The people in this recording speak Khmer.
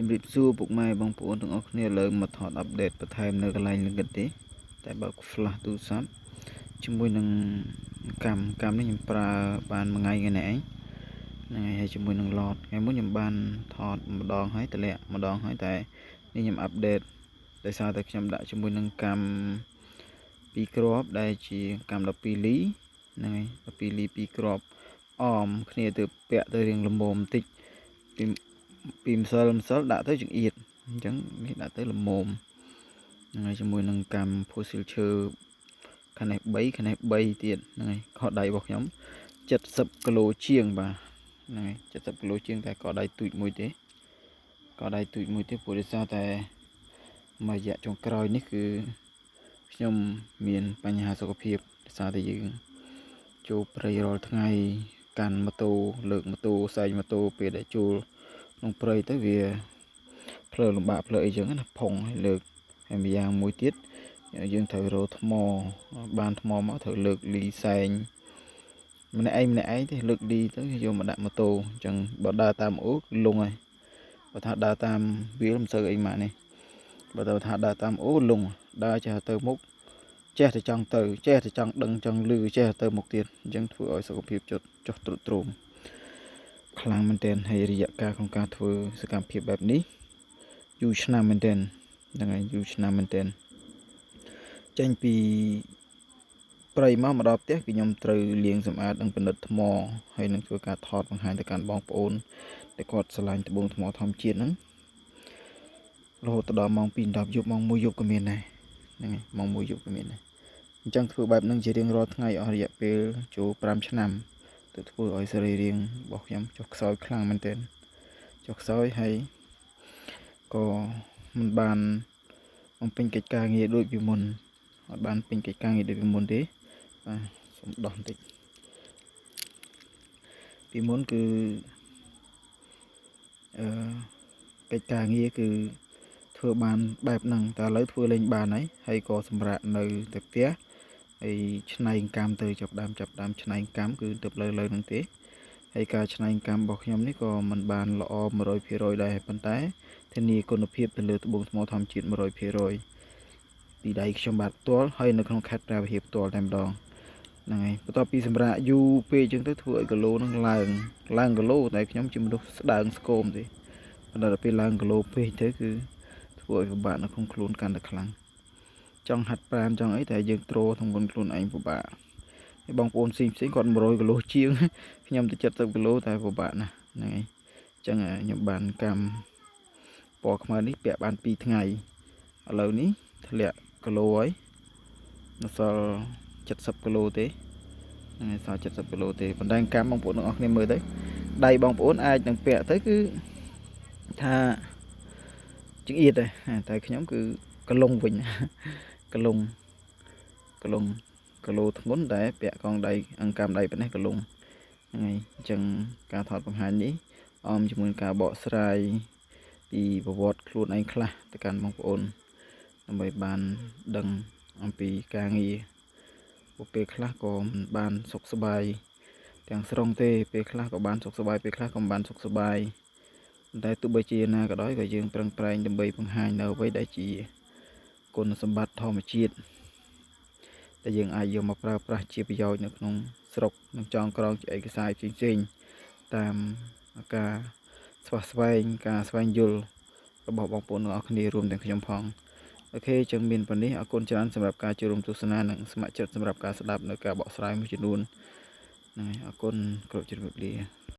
ជំរាបសួរពុកម៉ែបងប្អូនទាំងអស់គ្នាលើមកថត update បន្ថែមនៅកន្លែងលងិតទេតែបើក flash ទូរស័ព្ទជាមួយនឹងកម្មកម្មនេះខ្ញុំប្រើបានមួយថ្ងៃថ្ងៃនេះឯងហ្នឹងហើយហើយជាមួយនឹង lot ថ្ងៃមុនខ្ញុំបានថតម្ដងហើយតម្លាក់ម្ដងហើយតែនេះខ្ញុំ update ដោយសារតែខ្ញុំដាក់ជាមួយនឹងកម្មពីរគ្រាប់ដែលជាកម្ម12លីហ្នឹងហើយ12លី2គ្រាប់អមគ្នាទៅពាក់ទៅរៀងល្មមបន្តិចពីពីម្សិលម្សិលដាក់ទៅចង្អៀតអញ្ចឹងនេះដាក់ទៅល្មមហ្នឹងហើយជាមួយនឹងកម្មផូស៊ីលឈើខាងនេះ3ខាងនេះ3ទៀតហ្នឹងហើយកដៃរបស់ខ្ញុំ70គីឡូជាងបាទហ្នឹងហើយ70គីឡូជាងតែកដៃទូចមួយទេកដៃទូចមួយទេព្រោះដោយសារតែមួយរយៈចុងក្រោយនេះគឺខ្ញុំមានបញ្ហាសុខភាពដោយសារតែយើងចូលព្រៃរាល់ថ្ងៃកាន់ម៉ូតូលើកម៉ូតូសែងម៉ូតូពេលដែលចូលក្នុងព្រៃទៅវាផ្លូវលំបាកផ្លូវអីចឹងណាផុងហើយលើកហើយម្យ៉ាងមួយទៀតយើងត្រូវរកថ្មបានថ្មមកត្រូវលើកលីសែងម្នាក់ឯងម្នាក់ឯងទេលើកលីទៅយកមកដាក់ម៉ូតូអញ្ចឹងបើដើរតាមអូគឺលងហើយបើថាដើរតាមវាលមិនសូវអីម៉ាក់នេះបើទៅថាដើរតាមអូលងដើរចេះទៅមុខចេះតែចង់ទៅចេះតែចង់ដឹងចង់លឺចេះតែទៅមុខទៀតអញ្ចឹងធ្វើឲ្យសុខភាពចុះចុះទ្រុឌទ្រោមខ្លាំងមែនទែនហើយរយៈកាលក្នុងការធ្វើសកម្មភាពបែបនេះយូរឆ្នាំមែនទែនហ្នឹងហើយយូរឆ្នាំមែនទែនចេញពីព្រៃមកមកដល់ផ្ទះគឺខ្ញុំត្រូវលាងសម្អាតនិងពិនិត្យថ្មហើយនឹងធ្វើការថតបង្ហាញទៅកាន់បងប្អូនដែលគាត់ស្រឡាញ់ត្បូងថ្មធម្មជាតិហ្នឹងរហូតដល់ម៉ោង2 10យប់ម៉ោង1យប់ក៏មានដែរហ្នឹងហើយម៉ោង1យប់ក៏មានដែរអញ្ចឹងធ្វើបែបហ្នឹងជារៀងរាល់ថ្ងៃអស់រយៈពេលចូល5ឆ្នាំទៅធ្វើឲ្យសរីរាង្គរបស់ខ្ញុំចុះខ្សោយខ្លាំងមែនទែនចុះខ្សោយហើយក៏មិនបានបំពេញកិច្ចការងារដូចពីមុនអត់បានពេញកិច្ចការងារដូចពីមុនទេបាទសូមដោះបន្តិចពីមុនគឺអឺកិច្ចការងារគឺធ្វើបានបែបហ្នឹងតែឥឡូវធ្វើលេងបានហើយហើយក៏សម្រាប់នៅតែផ្ទះហើយឆ្នៃកម្មទៅចាប់ដើមចាប់ដើមឆ្នៃកម្មគឺទៅលើលើហ្នឹងទេហើយការឆ្នៃកម្មរបស់ខ្ញុំនេះក៏មិនបានល្អ100%ដែរប៉ុន្តែធានាគុណភាពទៅលើត្បូងថ្មធម្មជាតិ100%ពីដៃខ្ញុំបាទផ្ទាល់ហើយនៅក្នុងខេត្តព្រះវិហារផ្ទាល់តែម្ដងហ្នឹងហើយបន្ទាប់ពីសម្រាប់យូរពេកអញ្ចឹងទៅធ្វើឲ្យគីឡូហ្នឹងឡើងឡើងគីឡូតែខ្ញុំជាមនុស្សស្ដើងស្គមទេប៉ុន្តែដល់ពេលឡើងគីឡូពេកទៅគឺធ្វើឲ្យពិបាកនៅក្នុងខ្លួនកាន់តែខ្លាំងចង់ហាត់ប្រាណចង់អីតែយើងទ្រក្នុងខ្លួនឯងពិបាកហើយបងប្អូនផ្សេងផ្សេងគាត់100គីឡូជាងខ្ញុំទៅ70គីឡូតែពិបាកណាស់ហ្នឹងហើយអញ្ចឹងខ្ញុំបានកម្មពណ៌ខ្មៅនេះពាក់បាន2ថ្ងៃឥឡូវនេះធ្លាក់គីឡូហើយនៅសល់70គីឡូទេហ្នឹងហើយសល់70គីឡូទេប៉ុន្តែកម្មបងប្អូនទាំងអស់គ្នាមើលទៅដៃបងប្អូនអាចនឹងពាក់ទៅគឺថាចង្អៀតដែរតែខ្ញុំគឺកលុងវិញកលុងកលុងគីឡូធ្ងន់តែពាក់កងដៃអង្កាំដៃប៉ុណ្ណេះកលុងហ្នឹងហើយអញ្ចឹងការថតបង្ហាញនេះអមជាមួយការបកស្រាយពីប្រវត្តិខ្លួនឯងខ្លះទៅកាន់បងប្អូនដើម្បីបានដឹងអំពីការងារពួកពេលខ្លះក៏មិនបានសុខសប្បាយទាំងស្រុងទេពេលខ្លះក៏បានសុខសប្បាយពេលខ្លះក៏មិនបានសុខសប្បាយតែទោះបីជាណាក៏ដោយក៏យើងប្រឹងប្រែងដើម្បីបង្ហាញនៅអ្វីដែលជាគុណសម្បត្តិធម្មជាតិដែលយើងអាចយកមកប្រើប្រាស់ជាប្រយោជន៍នៅក្នុងស្រុកនិងចងក្រងជាឯកសារផ្សេងៗតាមការស្វះស្វែងការស្វែងយល់របស់បងប្អូនទាំងអស់គ្នារួមទាំងខ្ញុំផង OK ចឹងមានប៉ុណ្នេះអរគុណច្រើនសម្រាប់ការចូលរួមទស្សនានិងស្ម័គ្រចិត្តសម្រាប់ការស្ដាប់នៅការបកស្រាយមួយចំនួនហ្នឹងហើយអរគុណគ្រប់ជម្រាបលា។